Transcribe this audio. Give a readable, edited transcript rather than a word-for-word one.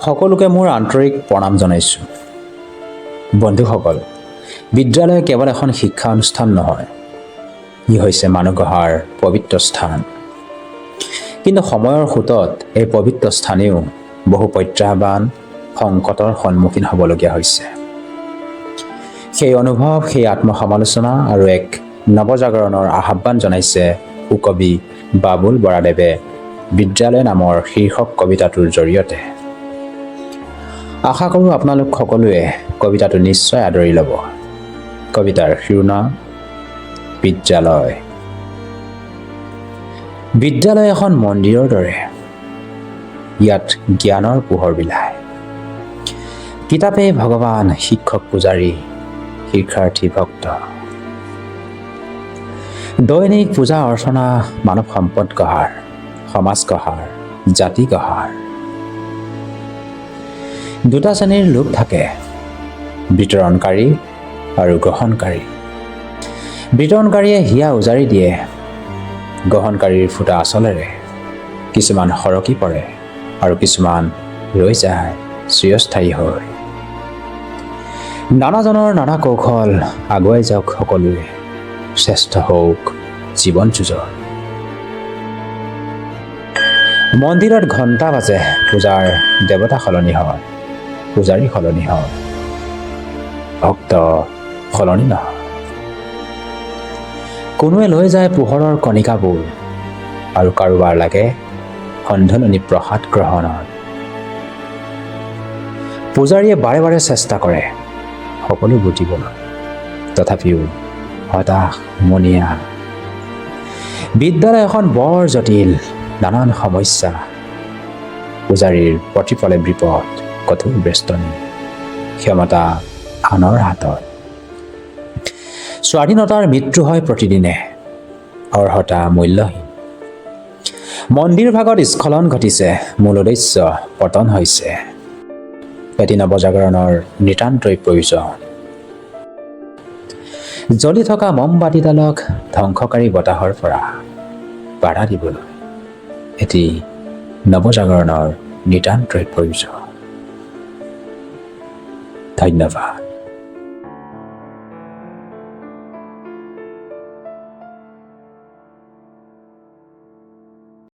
সকলোকে মোৰ আন্তৰিক প্ৰণাম জনাইছোঁ। বন্ধুসকল, বিদ্যালয় কেৱল এখন শিক্ষা অনুষ্ঠান নহয়, ই হৈছে মানুহ গঢ়াৰ পবিত্ৰ স্থান। কিন্তু সময়ৰ সোঁতত এই পবিত্ৰ স্থানেও বহু প্ৰত্যাহ্বান, সংকটৰ সন্মুখীন হ'বলগীয়া হৈছে। সেই অনুভৱ, সেই আত্মসমালোচনা আৰু এক নৱজাগৰণৰ আহ্বান জনাইছে সুকবি বাবুল বৰাদেৱে বিদ্যালয় নামৰ শীৰ্ষক কবিতাটোৰ জৰিয়তে। আশা কৰোঁ আপোনালোক সকলোৱে কবিতাটো নিশ্চয় আদৰি ল'ব। কবিতাৰ শিৰোনাম বিদ্যালয়। বিদ্যালয় এখন মন্দিৰৰ দৰে। ইয়াত জ্ঞানৰ পোহৰ বিলায়। কিতাপে ভগৱান, শিক্ষক পূজাৰী, শিক্ষাৰ্থী ভক্ত। দৈনিক পূজা অৰ্চনা মানৱ সম্পদ গঢ়াৰ, সমাজ গঢ়াৰ, জাতি গঢ়াৰ। দুটা শ্ৰেণীৰ লোক থাকে, বিতৰণকাৰী আৰু গ্ৰহণকাৰী। বিতৰণকাৰীয়ে হিয়া উজাৰি দিয়ে। গ্ৰহণকাৰীৰ ফুটা আচলেৰে কিছুমান সৰকি পৰে আৰু কিছুমান ৰৈ যায় চিৰস্থায়ী হৈ। নানাজনৰ নানা কৌশল। আগুৱাই যাওক সকলোৱে, শ্ৰেষ্ঠ হওক জীৱন যুঁজত। মন্দিৰত ঘণ্টা বাজে, পূজাৰ দেৱতা সলনি হয়, পূজাৰী সলনি হয়, ভক্ত সলনি নহয়। কোনোৱে লৈ যায় পোহৰৰ কণিকাবোৰ আৰু কাৰোবাৰ লাগে সন্ধলনি প্ৰসাদ গ্ৰহণত। পূজাৰীয়ে বাৰে বাৰে চেষ্টা কৰে সকলো বুজিবলৈ, তথাপিও হতাশ মনিয়া। বিদ্যালয় এখন বৰ জটিল, নানান সমস্যা। পূজাৰীৰ প্ৰতিপলে বিপদ, কঠোৰ বেষ্টনী, ক্ষমতা আনৰ হাতত। স্বাধীনতাৰ মৃত্যু হয় প্ৰতিদিনে, অৰ্হতা মূল্যহীন। মন্দিৰ ভাগত স্খলন ঘটিছে, মূল উদ্দেশ্য পতন হৈছে। এটি নৱজাগৰণৰ নিতান্তই প্ৰয়োজন। জ্বলি থকা মমবাতিডালক ধ্বংসকাৰী বতাহৰ পৰা বাধা দিবলৈ এটি নৱজাগৰণৰ নিতান্তই প্ৰয়োজন। ধন্যবাদ।